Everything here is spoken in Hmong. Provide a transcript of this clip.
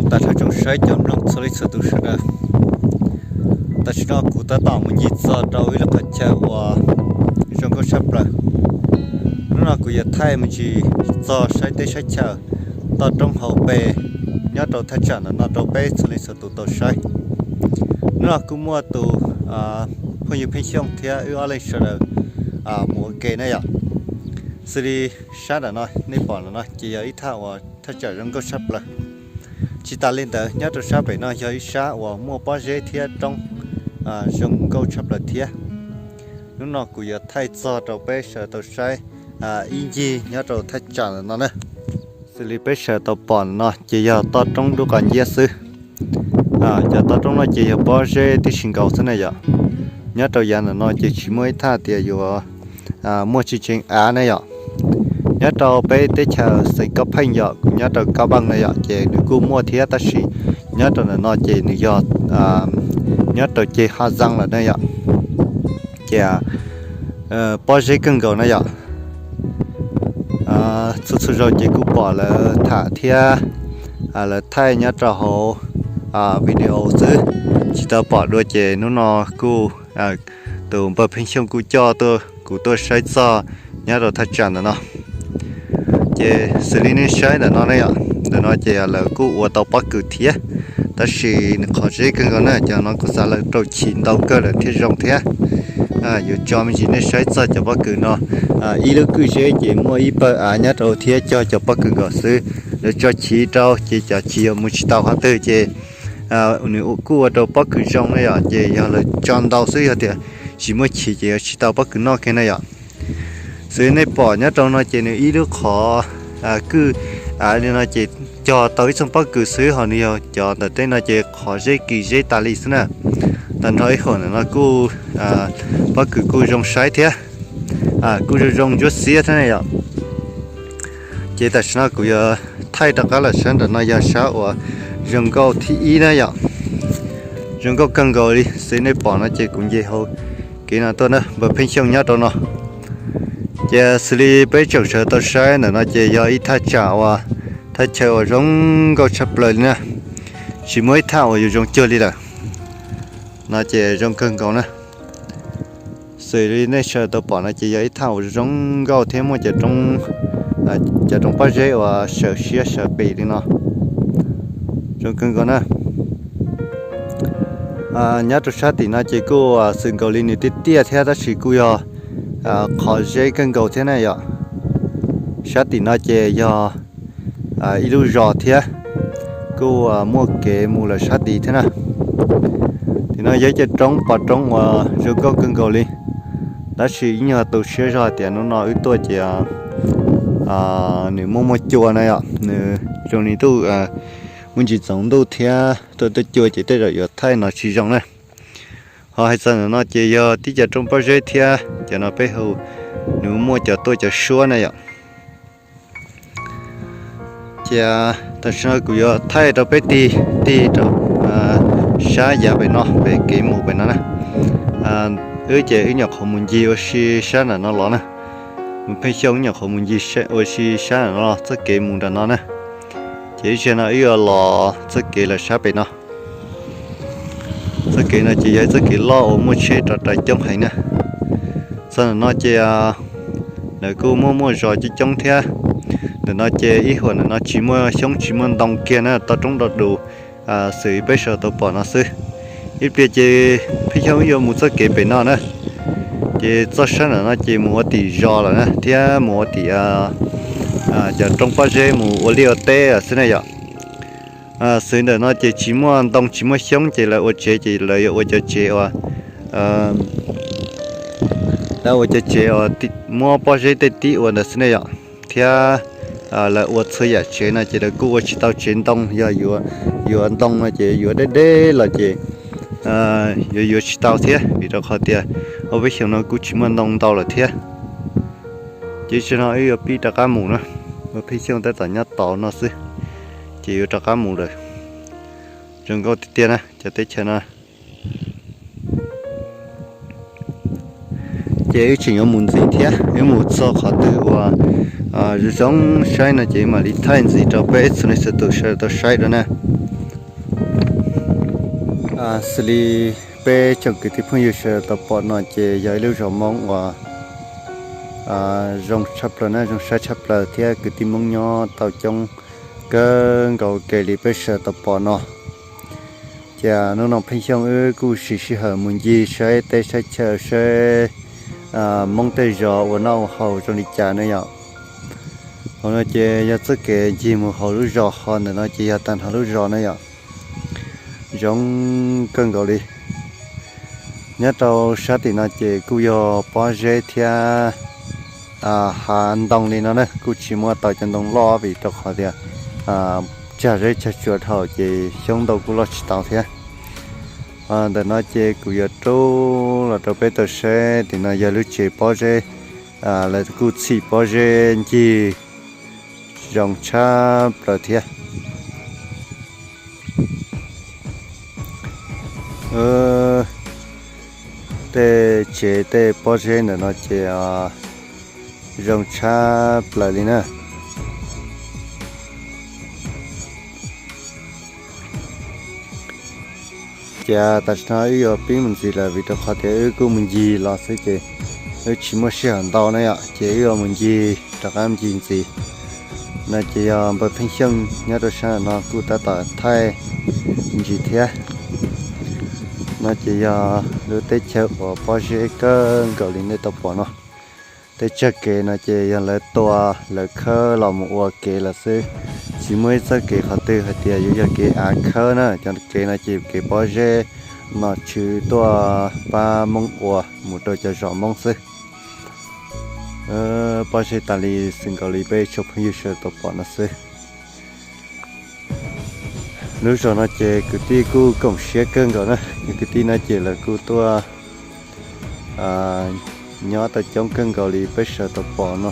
Tag nrho tsoom saib cov mloog txhua leej txhua tus sawv daws, tam sim no kuv tab tom mus ncig txog rau ib lub qhov chaw uas zoo nkauj tshaj plaws. Hnub no kuv yuav thaij me ntsis txog saib teb saib chaw, toj roob hauv pes nyob rau thaj tsam ntawm no rau peb txhua leej txhua tus tau saib. Hnub no kuj muaj tus phooj ywg Pheej Xyooj thiab wb ob leeg sawv daws mus ua ke na yom. Xws li sab ntawm no nej pom ntawm no ces yog ib thaj uas thaj tsam zoo nkauj tshaj plaws. Tsis tas li ntawd nyob rau sab pem no yog ib sab uas muaj pob zeb thiab roob zoo nkauj tshaj plaws thiab. Hnub no kuv yuav thaij txog rau peb sawv daws tau saib ib ncig nyob rau thaj tsam ntawm no na. Xws li peb sawv daws tau pom ntawm no ces yog toj roob dub qas nciab xwb. Cov toj roob no ces yog pob zeb tib si nkaus xwb na yom. Nyob rau yav ntawm no ces tsis muaj ib thaj tias yuav muaj tsis tseem av na yom. Nyob rau peb teb chaws xeev Kab Pheej yom, kuv nyob rau Kab Npaaj na yom, ces nws kuj muaj thiab tab sis nyob rau ntawm no ces nws yog nyob rau ceg Ha Zang lawm na yom. Ces pob zeb kawg nkaus na yom. Txhua txhua zaus ces kuj pom lawv tham thiab lawv thaij nyob rau hauv video xwb, tsis tau pom dua ces hnub no kuj tus npawg Pheej Xyooj kuj coj tuaj kuv tuaj saib txog nyob rau thaj tsam ntawm no. Ces xws li nej saib ntawm no ne yom, ntawm no ces lawv kuj ua tau pob kws thiab, tab sis nws qhov zeb kawg nkaus na, cov no kuv xav lawv rau chiv ntau kawg lawm thiaj zoo thiab. Yuav tso me ntsis nej saib txog cov pob kws no. Ib lub kwj zeb ces muaj ib pawg av nyob rau thiab cog cov pob kws nkaus xwb. Lawv tso chiv rau ces cov chiv yuav mus tsis tau qhov twg ces nws kuj ua rau pob kws zoo na yom, ces yog lawv tso ntau xwb, yog tias tsis muaj chiv ces yuav tsis tau pob kws noj kiag na yom. Xws li nej pom nyob rau no ces nws ib lub qhov kwj av li no ces cog tau ib txoog pob kws xwb, ho nws yog cov ntawm tej no ces qhov zeb kis zeb tas li xwb na. Tag nrho ib huam ntawm no kuj pob kws kuj zoo saib thiab, kuj zoo zoo ntsuab xiab thiab na yom. Ces tam sim no kuv yuav thaij rov qab lawm, sab ntawm no yog sab uas zoo nkauj thib ib na yom. Zoo nkauj kawg nkaus li xws li nej pom no ces kuv nce hauv kev no tuaj na, npawg Pheej Xyooj nyob rau no. Ces xws li peb tsoom sawv tau saib ntawm no ces yog ib thaj tsam uas thaj chaw uas zoo nkauj tshaj plaws li na, tsis muaj ib thaj uas yuav zoo cuag li lawm. No ces zoo kawg nkaus na. Xws li nej sawv tau pom no ces yog ib thaj uas zoo nkauj thiab muaj cov roob pob zeb uas sawv siab sawv pem li no, zoo kawg nkaus na. Nyob rau sab tim no ces kuj xws nkaus li nws tiaj tiaj thiab tab sis kuj yog qhov zeb kawg nkaus thiab na yom. Sab tim no ces yog ib lub zos thiab, kuj muaj kev mus lawm sab tid thiab na. Tim no yog ib co roob pos roob uas zoo nkauj kawg nkaus li, tab sis ib nyuag tu siab zog hais tias hnub no wb tuaj ces nws muaj muaj cua na yom, nws zoo li ntuj muaj ntsis txoov ntuj thiab tuaj tuaj cua ces tej zaum yuav thaij no tsis zoo na. Ho hais txog ntawm no ces yog tib co roob pob zeb thiab cov no peb hu nws muaj cov tuaj cov suab na yom. Ces tam sim no kuv yuav thaij rau peb tig tig rau sab yav pem no, pem kev mus pem no na. Wb ces wb nyuam qhuav mus ncig ua si sab ntawm no los na. Mus Pheej Xyooj nyuam qhuav mus ncig ua si sab ntawm no los txoj kev mus nram no na. Ces ib zaug no wb yuav los txoj kev lawm sab pem no. Txoj kev no ces yog ib txoj kev loj uas muaj tsheb rov rais coob heev na. Txog ntawm no ces lawv kuj muaj muaj zos coob coob thiab. Ntawm no ces ib huam ntawm no tsis muaj xyoob tsis muaj ntoo kiag na, toj roob do dus xws peb sawv tau pom no xwb. Ib pliag ces Pheej Xyooj yuav mus txoj kev pem no na. Ces txoj sab ntawm no ces mus ua tim zos lawm na thiab mus ua tim cov roob pob zeb mus ua liaj ua teb lawm xwb na yom. Xws ntawm no ces tsis muaj ntoo tsis muaj xyoob ces lawv ua tsev ces lawv yuav ua cov tsev uas lawv ua cov tsev uas muab pob zeb tej tib ua ntawd xwb ne yom. Thiab lawv ua txhua yam tsev no ces lawv kuj ua tsis tau tsev ntoo, yog yuav yuav ntoo no ces yuav deb deb los ces yuav yuav tsis tau thiab, vim rau qhov tias ob peb xyoos no kuj tsis muaj ntoo ntau lawm thiab. Ces ib zaug no wb yuav pib rov qab mus na, ua Pheej Xyooj tab tom nyob tod no xwb, ces yuav rov qab mus lawm. Zoo nkauj tiag tiag na cov teb chaws no. Ces wb tseem yuav mus ntxiv thiab, wb mus txog qhov twg uas zoo zoo saib no ces mam li thaij ntxiv rau peb txhua leej txhua tus sawv daws tau saib dua na. Xws li peb tsoom kwv tij phooj ywg sawv daws tau pom no ces yog ib lub zos Hmoob uas zoo tshaj plaws na, zoo saib tshaj plaws thiab kwv tij Hmoob nyob tau coob kawg nkaus ua ke li peb sawv daws tau pom no. Ces hnub no Pheej Xyooj wb kuj siv sij hawm mus ncig saib teb saib chaw saib Hmoob tej zos ua noj ua haus zoo li cas na yom. Hauv no ces yog txoj kev ncig mus hauv lub zos, ho ntawm no ces yog tag nrho lub zos na yom. Zoo kawg nkaus li. Nyob rau sab tim no ces kuj yog pob zeb thiab hav ntoo li no na, kuj tsis muaj tau cov ntoo loj vim rau qhov tias tsag zeb tsag tsuas dhau ces xyoob ntoo kuj loj tsis tau thiab. Ntawm no ces kuv yuav rub los rau peb tau saib, tim no yog lub tsev pob zeb, lawv kuj txhim pob zeb ncig zoo tshaj plaws thiab. Tej tsev tej pob zeb ntawm no ces zoo tshaj plaws li na. Ces tam sim no wb yuav pib mus ntxiv lawm vim rau qhov tias wb kuj mus ncig los xwb ces wb tsis muaj sij hawm ntau na yom, ces wb yuav mus ncig rov qab ncig ntxiv. No ces yog npawg Pheej Xyooj nyob rau sab no kuj tab tom thaij ntsis thiab. No ces yog lub teb chaws uas pob zeb kawg nkaus li nej tau pom no. Tej tsag kev no ces yog lawv tua lawv khawb los mus ua kev lawm xwb, tsis muaj ib txoj kev qhov twg hais tias yuav yog kev av khawb na. Cov kev no ces kev pob zeb nom tswv tuaj pab Hmoob ua mus rau cov zos Hmoob xwb. Pob zeb tas li xwm nkaus li peb tsoom phooj ywg sawv daws tau pom no xwb. Lub zos no ces kwv tij kuj koom siab kawg nkaus na, cov kwv tij no ces lawv kuj tuaj nyob tau coob kawg nkaus li peb sawv daws tau pom no.